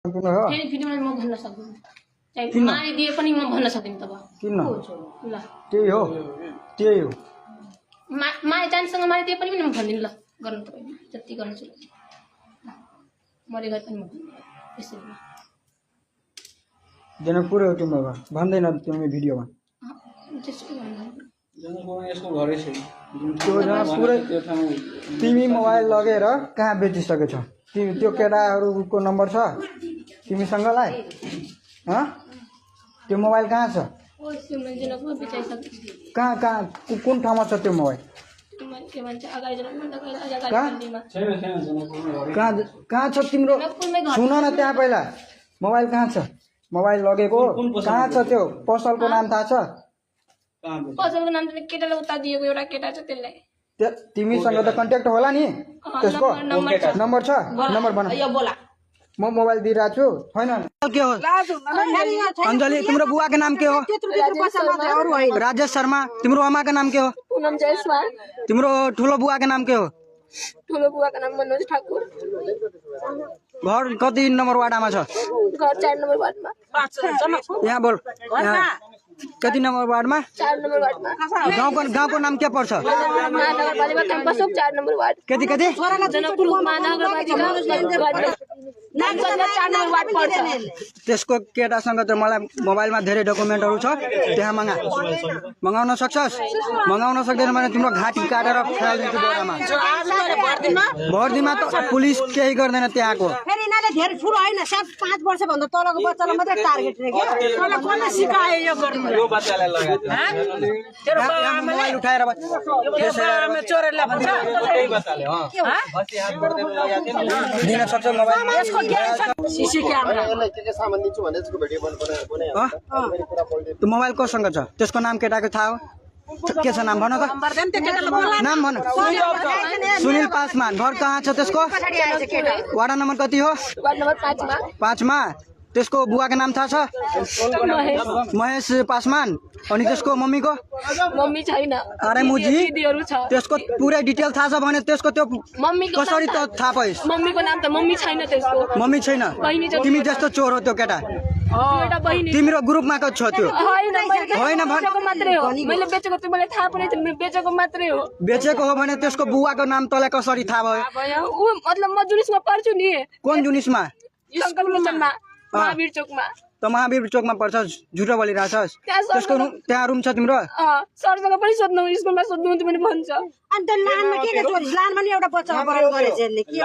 फेरि भिडियोमा म भन्न सक्दिनँ चाहिँ मारिदिए पनि म भन्न सक्दिनँ तब किन ल त्यही हो माया जानीसँग मारिदिए पनि म भन्दिनँ ल गर्नु तपाईँ जति गर्नु छ मरे गए पनि म यसरी जनकपुर हो तिम्रो घर भन्दैन तिमी भिडियोमा त्यसको भन्दा यसको घरै छैन त्यो जनकपुर तिमी मोबाइल लगेर कहाँ बेचिसकेछौ त्यो केटाहरूको नम्बर छ तिमीसँगलाई त्यो मोबाइल कहाँ छ कहाँ कुन ठाउँमा छ त्यो मोबाइल कहाँ छ तिम्रो सुन न त्यहाँ पहिला मोबाइल कहाँ छ मोबाइल लगेको कहाँ छ त्यो पसलको नाम थाहा छ पसलको नाम चाहिँ केटाले उता दिएको एउटा केटा छ त्यसलाई तिमीसँग त कन्ट्याक्ट होला नि त्यसको नम्बर छ नम्बर बना म मोबाइल दिइरहेको छु छैन के हो अञ्जली तिम्रो बुवाको नाम के हो राजेश शर्मा तिम्रो आमाको नाम के हो तिम्रो ठुलो बुवाको नाम के हो ठुलो बुवाको नाम मनोज ठाकुर घर कति नम्बर वार्डमा छ घर 4 नम्बर वार्डमा यहाँ बोल कति नम्बर वार्डमा 4 नम्बर वार्डमा गाउँको नाम के पर्छ महानगरपालिका क्याम्पस 4 नम्बर वार्ड कति जनकपुर महानगरपालिका त्यसको केटासँग त मलाई मोबाइलमा धेरै डकुमेन्टहरू छ त्यहाँ मगाउन सक्छस् मगाउन सक्दैन भने तिम्रो घाँटी काटेर फालिदिन्छु बोरामा भर्दीमा त पुलिस केही गर्दैन त्यहाँको फेरि यिनीहरूले धेरै ठुलो होइन 5 वर्षभन्दा तलको बच्चालाई मात्रै टार्गेट रे के तँलाई कसले सिकायो यो गर्नु यो बच्चालाई लगाएको तेरो मोबाइल उठाएर बाबाले चोरेले भन्छ त्यही बच्चाले अस्ति हात गर्दै लगाएको थियो नि दिन सक्छ मोबाइल सीसी क्यामेरा के सामान दिन्छु भने त्यसको भिडियो बनायो त्यो मोबाइल कोसँग छ त्यसको नाम केटाको थाहा हो के छ नाम भन त नाम भन सुनिल पासवान घर कहाँ छ त्यसको वार्ड नम्बर कति हो वार्ड नम्बर 5 मा त्यसको बुवाको नाम थाहा छ महेश पासवान अनि त्यसको मम्मीको मम्मी छैन अरे मुजी दिदीहरु छ त्यसको पुरै डिटेल थाहा छ भने त्यसको त्यो मम्मीको कसरी त थाहा पाइस् मम्मीको नाम त मम्मी छैन त्यसको मम्मी छैन तिमी जस्तो चोर हो त्यो केटा एउटा बहिनी तिम्रो ग्रुपमा को छ त्यो होइन बेचेको मात्रै हो मैले बेचेको त मलाई थाहा पनि छैन बेचेको मात्रै हो बेचेको हो भने त्यसको बुवाको नाम तँलाई कसरी थाहा भयो ऊ मतलब म जुनिसमा पढ्छु नि कुन जुनिसमा शंकर मिसनमा महावीर चोकमा त महावीर चोकमा पर्छ झुटो बोलिरहेछस् त्यसको त्यहाँ रुम छ तिम्रो सरसँग पनि सोध्नु स्कुलमा सोध्नु भने भन्छ अन्त लानमा के चोरिस लानमा नि एउटा बच्चा अपहरण गरेछ यसले के